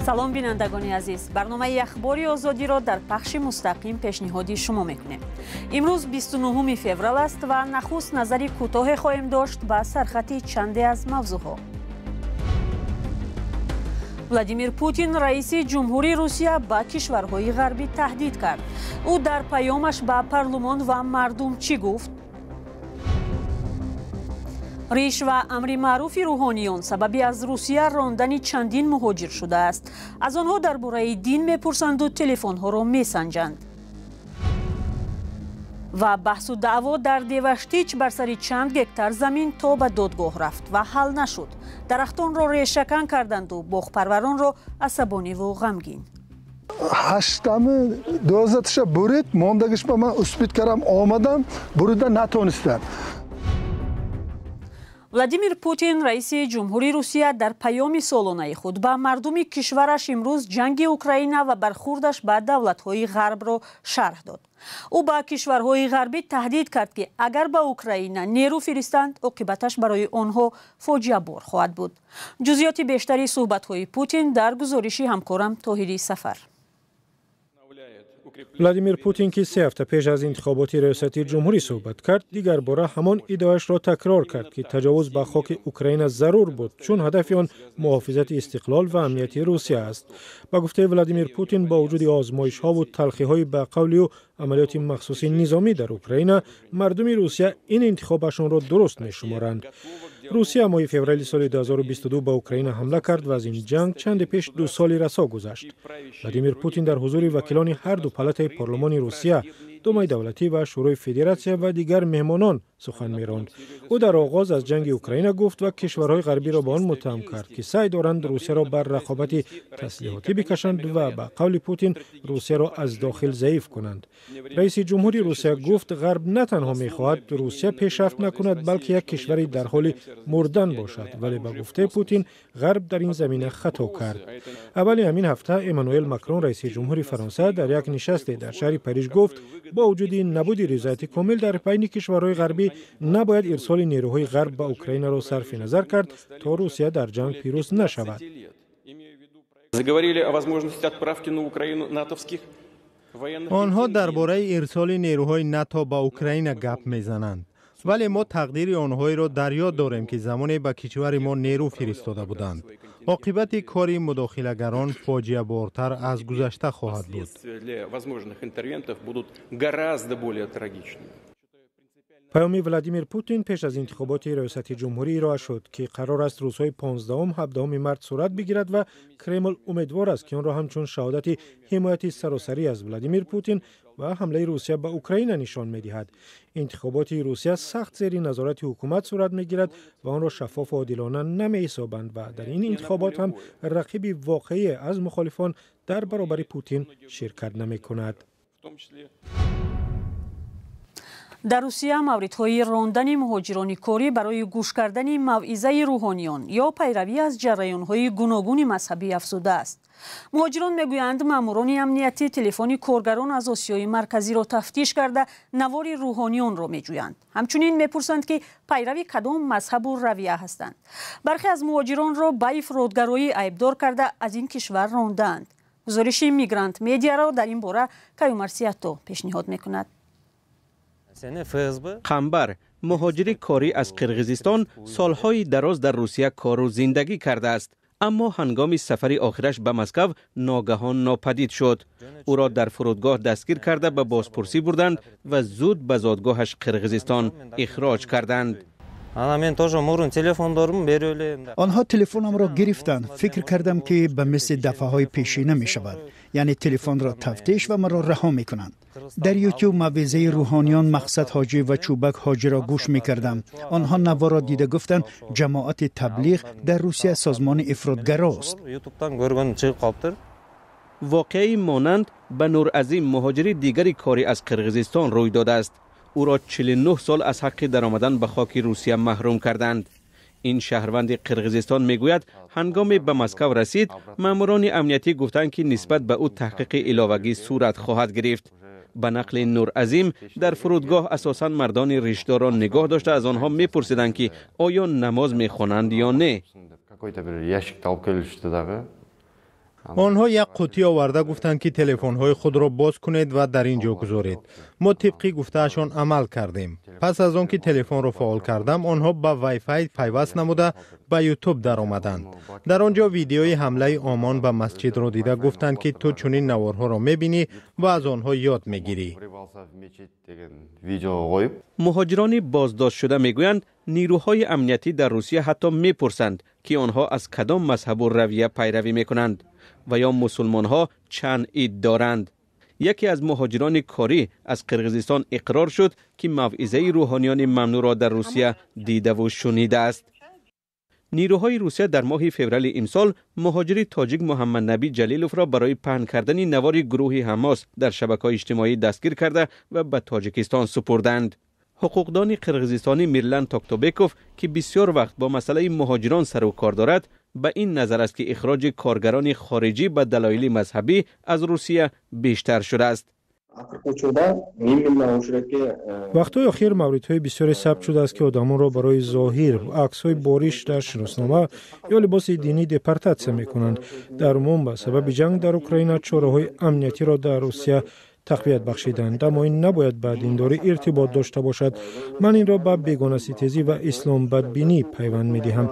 Салом, бинандагони азиз. Барномаи Ахбори Озодиро дар пахши мустақим пешниҳоди шумо мекунем. Имрӯз 29 феврал аст ва нахуст назари кӯтоҳе хоҳем дошт ба сархати чанде аз мавзӯъҳо. Владимир Путин, раиси ҷумҳури Русия, ба кишварҳои ғарбӣ таҳдид кард. Ӯ дар паёмаш ба парлумон ва мардум чӣ гуфт? Риш ва амри маъруфи рӯҳониён сабаби аз Русия рондани чандин муҳоҷир шудааст. Аз онҳо дар бораи дин мепурсанду телефонҳоро месанҷанд. Ва баҳсу даъво дар Деваштич бар сари чанд гектар замин то ба додгоҳ рафт ва ҳал нашуд. Дарахтонро решакан карданду боғпарваронро асабониву ғамгин. Ҳаштами дувоздаташа бурид, мондагишба ман успеть кардам, омадам, бурида натонистам. Владимир Путин, раиси ҷумҳури Русия, дар паёми солонаи худ ба мардуми кишвараш имрӯз ҷанги Украина ва бархурдаш ба давлатҳои ғарбро шарҳ дод. Ӯ ба кишварҳои ғарбӣ таҳдид кард, ки агар ба Украина нерӯ фиристанд, оқибаташ барои онҳо фоҷиабор хоҳад буд. Ҷузъиёти бештари суҳбатҳои Путин дар гузориши ҳамкорам Тоҳири Сафар. Владимир Путин, ки 3 ҳафта пеш аз интихоботи риёсати ҷумҳурӣ суҳбат кард, дигарбора ҳамон иддаояшро такрор кард, ки таҷовуз ба хоки Украина зарур буд, чун ҳадафи он муҳофизати истиқлол ва амнияти Русия аст. Ба гуфтаи Владимир Путин, бо вуҷуди озмоишҳову талхиҳои, ба қавли ӯ, амалиёти махсуси низомӣ дар Украина, мардуми Русия ин интихобашонро дуруст мешуморанд. Русия моҳи феврали соли 2022 ба Украина ҳамла кард ва аз ин ҷанг чанде пеш 2 соли расо гузашт. Владимир Путин дар ҳузури вакилони ҳар ду палатаи парлумони Русия, Думаи давлатӣ ва Шӯрои Федератсия ва дигар меҳмонон сухан меронд. Ӯ дар оғоз аз ҷанги Украина гуфт ва кишварҳои ғарбиро ба он муттаҳам кард, ки саъй доранд Русияро бар рақобати таслиҳотӣ бикашанд ва, ба қавли Путин, Русияро аз дохил заиф кунанд. Раиси ҷумҳури Русия гуфт, Ғарб на танҳо мехоҳад Русия пешрафт накунад, балки як кишвари дар ҳоли мурдан бошад. Вале, ба гуфтаи Путин, Ғарб дар ин замина хато кард. Аввали ҳамин ҳафта Эммануэл Макрон, раиси ҷумҳури Фаронса, дар як нишасте дар шаҳри Париж гуфт, бо вуҷуди набуди ризояти комил дар байни кишварҳои ғарбӣ, набояд ирсоли нерӯҳои ғарб ба Украинаро сарфи назар кард, то Русия дар ҷанг пирӯз нашавад. Заговорили о возможности отправки на Украину натовских Онҳо дар бораи ирсоли нерӯҳои НАТО ба Украина гап мезананд, вале мо тақдири онҳоеро дар ёд дорем, ки замоне ба кишвари мо нерӯ фиристода буданд. Оқибати кори мудохилагарон фоҷиабортар аз гузашта хоҳад буд. Возможных интервентов будут гораздо более трагичными. Паёми Владимир Путин пеш аз интихоботи риёсати ҷумҳурӣ ироа шуд, ки қарор аст рӯзҳои 15, 17 март сурат бигирад ва Кремл умедвор аст, ки онро ҳамчун шаҳодати ҳимояти саросарӣ аз Владимир Путин ва ҳамлаи Русия ба Украина нишон медиҳад. Интихоботи Русия сахт зери назорати ҳукумат сурат мегирад ва онро шаффофу одилона намеҳисобанд ва дар ин интихобот ҳам рақиби воқеӣ аз мухолифон дар баробари Путин ширкат намекунад. Дар Русия мавридҳои рондани муҳоҷирони корӣ барои гӯш кардани мавъизаи рӯҳониён ё пайравӣ аз ҷараёнҳои гуногуни мазҳабӣ афзудааст. Муҳоҷирон мегӯянд, маъмурони амниятӣ телефони коргарон аз Осиёи Марказиро тафтиш карда, навори рӯҳониёнро меҷӯянд. Ҳамчунин мепурсанд, ки пайрави кадом мазҳабу равия ҳастанд. Бархе аз муҳоҷиронро ба ифротгароӣ айбдор карда, аз ин кишвар рондаанд. Гузориши Мигрант Медиаро дар ин бора Каюмарс Ятто пешниҳод мекунад. Қамбар, муҳоҷири корӣ аз Қирғизистон, солҳои дароз дар Русия кору зиндагӣ кардааст, аммо ҳангоми сафари охираш ба Москав ногаҳон нопадид шуд. Ӯро дар фурудгоҳ дастгир карда, ба бозпурсӣ бурданд ва зуд ба зодгоҳаш Қирғизистон ихроҷ карданд. Онҳо телефонамро гирифтанд. Фикр кардам, ки ба мисли дафъаҳои пешина мешавад, яъне телефонро тафтиш ва маро раҳо мекунанд. Дар Ютуб мавъизаи рӯҳониён Мақсад ҳоҷӣ ва Чӯбак ҳоҷиро гӯш мекардам. Онҳо наворро дида гуфтанд, ҷамоати Таблиғ дар Русия созмони ифротгарост. Воқеаи монанд ба Нуразим, муҳоҷири дигари корӣ аз Қирғизистон, рӯй додааст. Ӯро 49 сол аз ҳаққи даромадан ба хоки Русия маҳрум карданд. Ин шаҳрванди Қирғизистон мегӯяд, ҳангоме ба Москав расид, маъмурони амниятӣ гуфтанд, ки нисбат ба ӯ таҳқиқи иловагӣ сурат хоҳад гирифт. Ба нақли Нуразим, дар фурудгоҳ асосан мардони ришдорро нигоҳ дошта, аз онҳо мепурсиданд, ки оё намоз мехонанд ё не. Какой-то бир ящикти алып келишти дагы. Онҳо як қуттӣ оварда гуфтанд, ки телефонҳои худро боз кунед ва дар ин ҷо гузоред. Мо тибқи гуфтаашон амал кардем. Пас аз он ки телефонро фаъол кардам, онҳо ба вайфай пайваст намуда ба ютуб даромаданд. Дар он ҷо видеои ҳамлаи Омон ба масҷидро дида гуфтанд, ки ту чунин наворҳоро мебинӣ ва аз онҳо ёд мегирӣ. Муҳоҷирони боздоштшуда мегӯянд, нирӯҳои амниятӣ дар Русия ҳатто мепурсанд, ки онҳо аз кадом мазҳабу равия пайравӣ мекунанд ва ё мусулмонҳо чанд ид доранд. Яке аз муҳоҷирони корӣ аз Қирғизистон иқрор шуд, ки мавъизаи рӯҳониёни мамнӯъро дар Русия дидаву шунидааст. Нирӯҳои Русия дар моҳи феврали имсол муҳоҷири тоҷик Муҳаммаднабӣ Ҷалиловро барои паҳн кардани навори гурӯҳи Ҳамос дар шабакаҳои иҷтимоӣ дастгир карда ва ба Тоҷикистон супурданд. Ҳуқуқдони қирғизистонӣ Мирлан Токтобеков, ки бисёр вақт бо масъалаи муҳоҷирон сару кор дорад, ба ин назар аст, ки ихроҷи коргарони хориҷӣ ба далоили мазҳабӣ аз Русия бештар шудааст. Вақтҳои охир мавридҳои бисёре сабт шудааст, ки одамонро барои зоҳир, аксҳои бориш дар шиноснома ё либоси динӣ депортатсия мекунанд. Дар умум, ба сабаби ҷанг дар Украина чораҳои амниятиро дар Русия тақвият бахшиданд, аммо ин набояд ба диндорӣ иртибот дошта бошад. Ман инро ба бегонаситезӣ ва исломбадбинӣ пайванд медиҳам.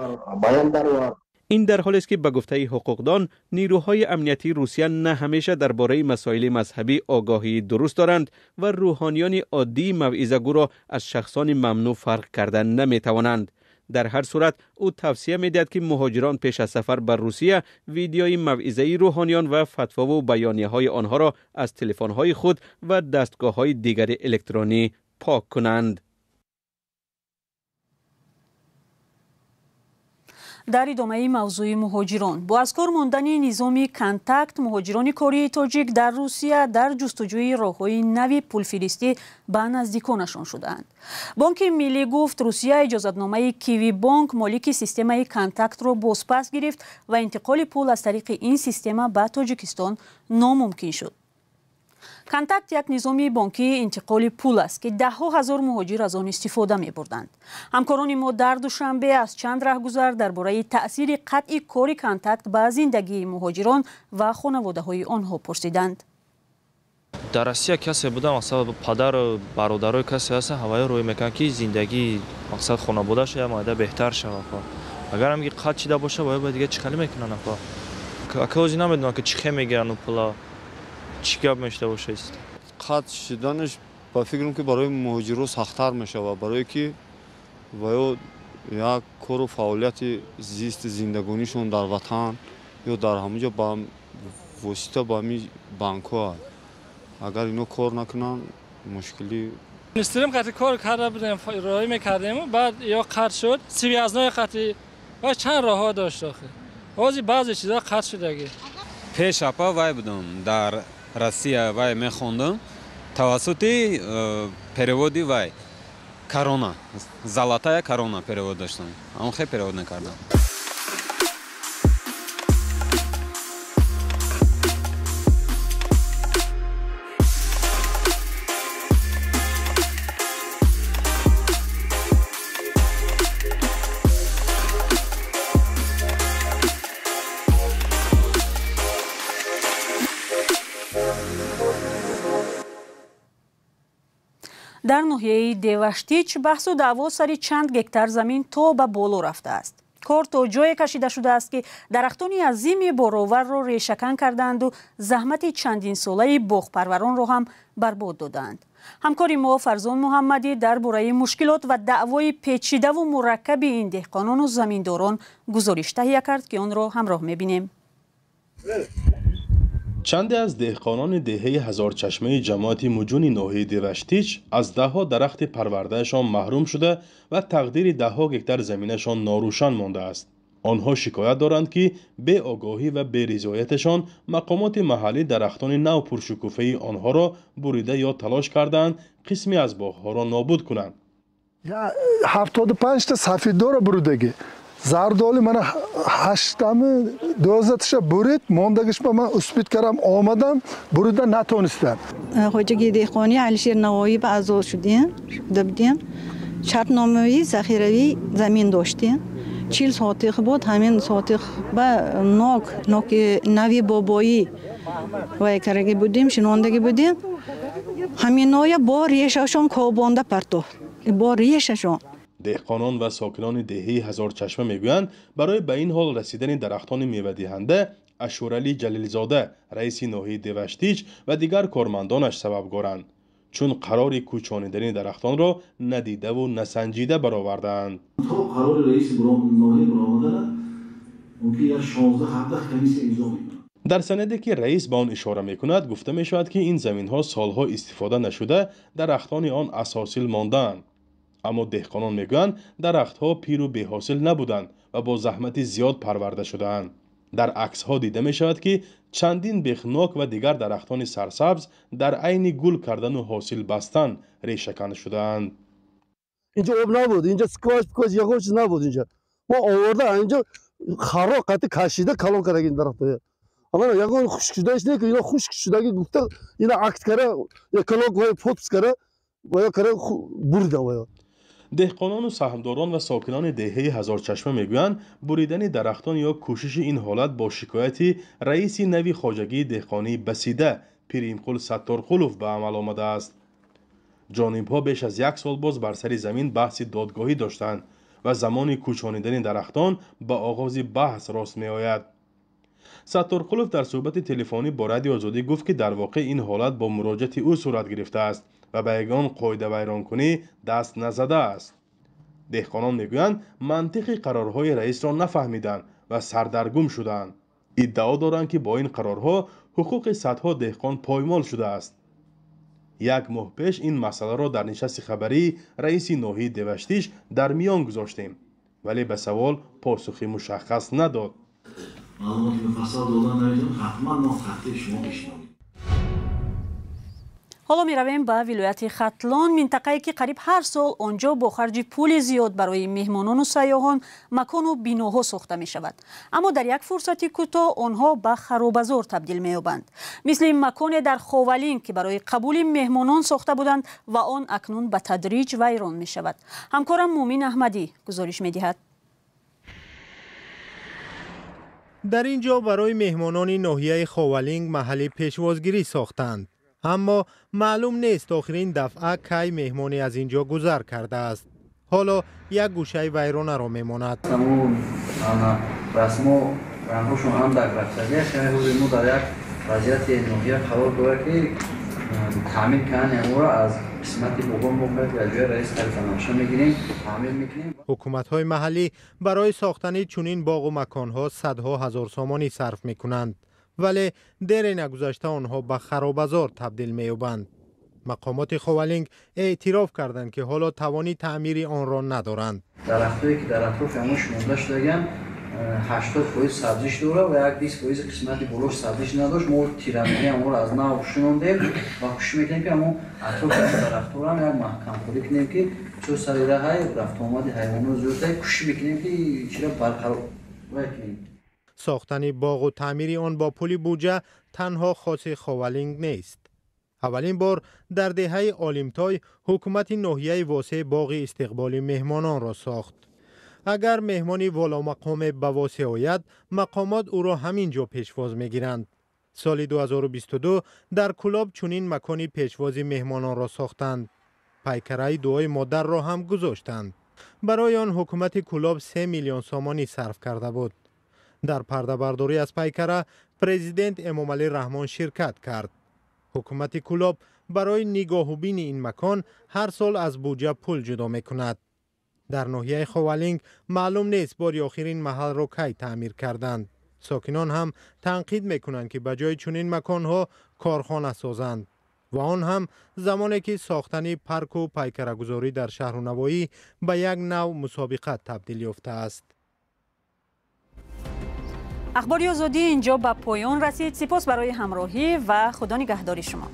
Ин дар ҳолест, ки ба гуфтаи ҳуқуқдон, нирӯҳои амниятии Русия на ҳамеша дар бораи масоили мазҳабӣ огоҳии дуруст доранд ва рӯҳониёни оддии мавъизагӯро аз шахсони мамнӯъ фарқ карда наметавонанд. Дар ҳар сурат, ӯ тавсия медиҳад, ки муҳоҷирон пеш аз сафар ба Русия видеои мавъизаи рӯҳониён ва фатвову баёнияҳои онҳоро аз телефонҳои худ ва дастгоҳҳои дигари электронӣ пок кунанд. Дар идомаи мавзӯи муҳоҷирон, бо аз кор мондани низоми Контакт, муҳоҷирони кории тоҷик дар Русия дар ҷустуҷӯи роҳҳои нави пулфиристӣ ба наздиконашон шудаанд. Бонки Миллӣ гуфт, Русия иҷозатномаи Киви Бонк, молики системаи Контактро, бозпас гирифт ва интиқоли пул аз тариқи ин система ба Тоҷикистон номумкин шуд. Контакт як низоми бонкии интиқоли пул аст, ки даҳҳо ҳазор муҳоҷир аз он истифода мебурданд. Ҳамкорони мо дар Душанбе аз чанд раҳгузар дар бораи таъсири қатъи кори Контакт ба зиндагии муҳоҷирон ва хонаводаҳои онҳо пурсиданд. Дар Россия касе буда, мақсад, падару бародарои касе ҳаста, ҳаваё рӯй мекунанд, ки зиндагии, мақсад, хонаводааш як майда беҳтар шавад. Агар ҳам ки қатъ шида боша, бояд дига чӣ хеле мекунанд? Ака, ҳозир намедонам, ки чӣ хел мегиранд пула, чӣ гап мешуда бошад. Қатъ шуданаш, ба фикрам, ки барои муҳоҷиро сахттар мешавад, барое ки ва ё як кору фаъолияти зисти зиндагонишон дар ватан ё дар ҳамон ҷо ба восита ба ҳамин банкҳо, агар ино кор накунанд, мушкилӣ. Мистрим қатъи кор карда будем, роҳӣ мекардем, баъд ё қатъ шуд, связной қатъи ва чанд роҳҳо дошт. Охир ҳозир баъзе чизҳо қатъ шудагӣ. Пеш, апа, вай будам, дар Россия вай мехондам, тавассути переводи вай корона, золотая корона перевод доштам, он хел перевод накардам. Дар ноҳияи Деваштич баҳсу даъво сари чанд гектар замин то ба боло рафтааст. Кор то ҷое кашида шудааст, ки дарахтони азими бороварро решакан кардаанду заҳмати чандинсолаи боғпарваронро ҳам барбод додаанд. Ҳамкори мо Фарзон Муҳаммадӣ дар бораи мушкилот ва даъвои печидаву мураккаби ин деҳқонону заминдорон гузориш таҳия кард, ки онро ҳамроҳ мебинем. Чанде аз деҳқонони деҳаи Ҳазорчашмаи ҷамоати Муҷуни ноҳияи Деваштич аз даҳҳо дарахти парвардаашон маҳрум шуда ва тақдири даҳҳо гектар заминашон норӯшан мондааст. Онҳо шикоят доранд, ки беогоҳӣ ва беризояташон мақомоти маҳаллӣ дарахтони нав пуршукуфаи онҳоро бурида ё талош кардаанд қисме аз боғҳоро нобуд кунанд. 75-та сафеддора буридагӣ, зардоли мана ҳаштами 12-таша бурид, мондагишба ман успит кардам, омадам, бурида натонистам. Хоҷагии деҳқонӣ Алишер Навоӣ ба аъзо шудем, шуда будем. Шартномаи захиравӣ замин доштем. 40 сотих буд, ҳамин сотих ба нок, ноки нави бобоӣ вай кардаги будем, шинондаги будем. Ҳаминоя бо решашон кобонда партофт, бо решашон. Деҳқонон ва сокинони деҳаи Ҳазорчашма мегӯянд, барои ба ин ҳол расидани дарахтони мевадиҳанда Ашуралӣ Ҷалилзода, раиси ноҳияи Деваштич ва дигар кормандонаш сабабгоранд, чун қарори кӯчонидани дарахтонро надидаву насанҷида баровардаанд. То қарори раиси ноҳия баромадана мумкин як 16-17 комиссия имзо мекунад. Дар санаде ки раис ба он ишора мекунад, гуфта мешавад, ки ин заминҳо солҳо истифода нашуда, дарахтони он асосил мондаанд. Аммо деҳқонон мегӯянд, дарахтҳо пиру беҳосил набуданд ва бо заҳмати зиёд парварда шудаанд. Дар аксҳо дида мешавад, ки чандин бехнок ва дигар дарахтони сарсабз дар айни гул кардану ҳосил бастан решакан шудаанд. Инҷо об набуд, инҷо скваш пкваш ягон чиз набуд. Инҷо мо оварда, инҷо харо қати кашида калон кардаги дарахтоя. Аммо ягон хушк шудааш не, ки ино хушк шудаги гуфта, ина акт кара, эколог вай подпись кара, вая кара бурда вая. Деҳқонону саҳмдорон ва сокинони деҳаи Ҳазорчашма мегӯянд, буридани дарахтон ё кӯшиши ин ҳолат бо шикояти раиси нави хоҷагии деҳқонии Басида Пиримқул Сатторқулов ба амал омадааст. Ҷонибҳо беш аз як сол боз бар сари замин баҳси додгоҳӣ доштанд ва замони кӯчонидани дарахтон ба оғози баҳс рост меояд. Сатторқулов дар суҳбати телефонӣ бо Радиои Озодӣ гуфт, ки дар воқеъ ин ҳолат бо муроҷиати ӯ сурат гирифтааст ва ба ягон қоидавайронкунӣ даст назадааст. Деҳқонон мегӯянд, мантиқи қарорҳои раисро нафаҳмиданд ва сардаргум шуданд. Иддао доранд, ки бо ин қарорҳо ҳуқуқи садҳо деҳқон поймол шудааст. Як моҳ пеш ин масъаларо дар нишасти хабарии раиси ноҳияи Деваштич дар миён гузоштем, вале ба савол посухи мушаххас надод. Маълумоти муфассал додан наметавонам, ҳатман мо таҳқиқи шумо мешунавем. Ҳоло меравем ба вилояти Хатлон, минтақае ки қариб ҳар сол он ҷо бо харҷи пули зиёд барои меҳмонону сайёҳон макону биноҳо сохта мешавад. Аммо дар як фурсати кӯтоҳ онҳо ба харобазор табдил меёбанд. Мисли маконе дар Ховалинг, ки барои қабули меҳмонон сохта буданд ва он акнун ба тадриҷ вайрон мешавад. Ҳамкорам Мумин Аҳмадӣ гузориш медиҳад. Дар ин ҷо барои меҳмонони ноҳияи Ховалинг маҳалли пешвозгирӣ сохтанд. Аммо маълум нест охирин дафъа кай меҳмоне аз ин ҷо гузар кардааст. Ҳоло як гӯшаи вайронаро мемонад. Расмо рангҳошон андак рафтагиаш, яъне ҳозир мо дар як вазъияти ноҳия қарор дорад, ки таъмин кардани аморо аз қисмати боғон мо бояд аз ҷои раис тарифанамша мегирем, таъмин мекунем. Ҳукуматҳои маҳаллӣ барои сохтани чунин боғу маконҳо садҳо ҳазор сомонӣ сарф мекунанд, вале дере нагузашта онҳо ба харобазор табдил меёбанд. Мақомоти Ховалинг эътироф карданд, ки ҳоло тавони таъмири онро надоранд. Дарахтое ки дар атрофи ҳамон шинонда шудагианд, 80% сабзиш дорад ва як 20% қисмати болош сабзиш надошт. Мо тирамоҳӣ ҳамонро аз нав шинондем ва кӯшиш мекунем, ки ҳамон атрофи дарахтҳоро ҳам як маҳкамкорӣ кунем, ки чун сари раҳай рафтуомади ҳайвонот зиёд, кӯшиш мекунем, ки чиро барқарор кунем. Сохтани боғу таъмири он бо пули буҷа танҳо хоси Ховалинг нест. Аввалин бор дар деҳаи Олимтой ҳукумати ноҳияи Восеъ боғи истиқболи меҳмононро сохт. Агар меҳмони воломақоме ба Восеъ ояд, мақомот ӯро ҳамин ҷо пешвоз мегиранд. Соли 2022 дар Кулоб чунин макони пешвози меҳмононро сохтанд. Пайкараи дуои модарро ҳам гузоштанд. Барои он ҳукумати Кулоб 3 миллион сомонӣ сарф карда буд. Дар пардабардорӣ аз пайкара президент Эмомалӣ Раҳмон ширкат кард. Ҳукумати Кулоб барои нигоҳубини ин макон ҳар сол аз буҷа пул ҷудо мекунад. Дар ноҳияи Ховалинг маълум нест бори охирин маҳалро кай таъмир карданд. Сокинон ҳам танқид мекунанд, ки ба ҷои чунин маконҳо корхона созанд ва он ҳам замоне ки сохтани парку пайкарагузорӣ дар шаҳру навоӣ ба як нав мусобиқа табдил ёфтааст. Ахбори Озодӣ инҷо ба поён расид. Сипос барои ҳамроҳӣ ва худо нигаҳдори шумо.